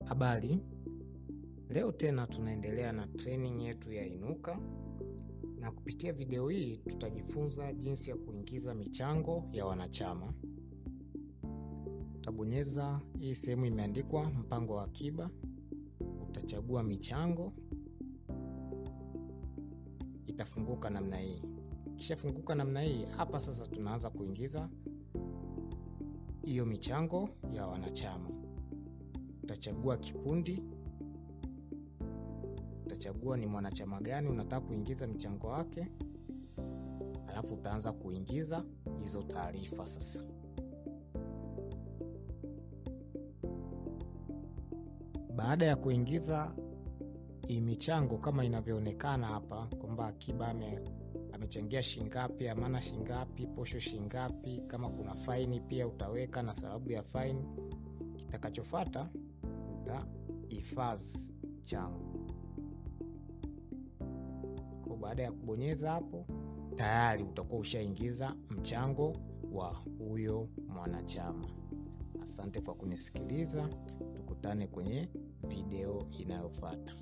Habari, leo tena tunaendelea na training yetu ya Inuka, na kupitia video hii tutajifunza jinsi ya kuingiza michango ya wanachama. Utabonyeza hii sehemu imeandikwa mpango wa akiba, utachagua michango, itafunguka namna hii. Kishafunguka namna hii, hapa sasa tunaanza kuingiza hiyo michango ya wanachama. Utachagua kikundi, utachagua ni mwanachama gani unataka kuingiza mchango wake, alafu utaanza kuingiza hizo taarifa sasa. Baada ya kuingiza hii michango kama inavyoonekana hapa kwamba Akiba amechangia shingapi, Amana shingapi, posho shingapi, kama kuna faini pia utaweka na sababu ya faini. Kitakachofuata utahifadhi mchango. Kwa baada ya kubonyeza hapo, tayari utakuwa ushaingiza mchango wa huyo mwanachama. Asante kwa kunisikiliza, tukutane kwenye video inayofuata.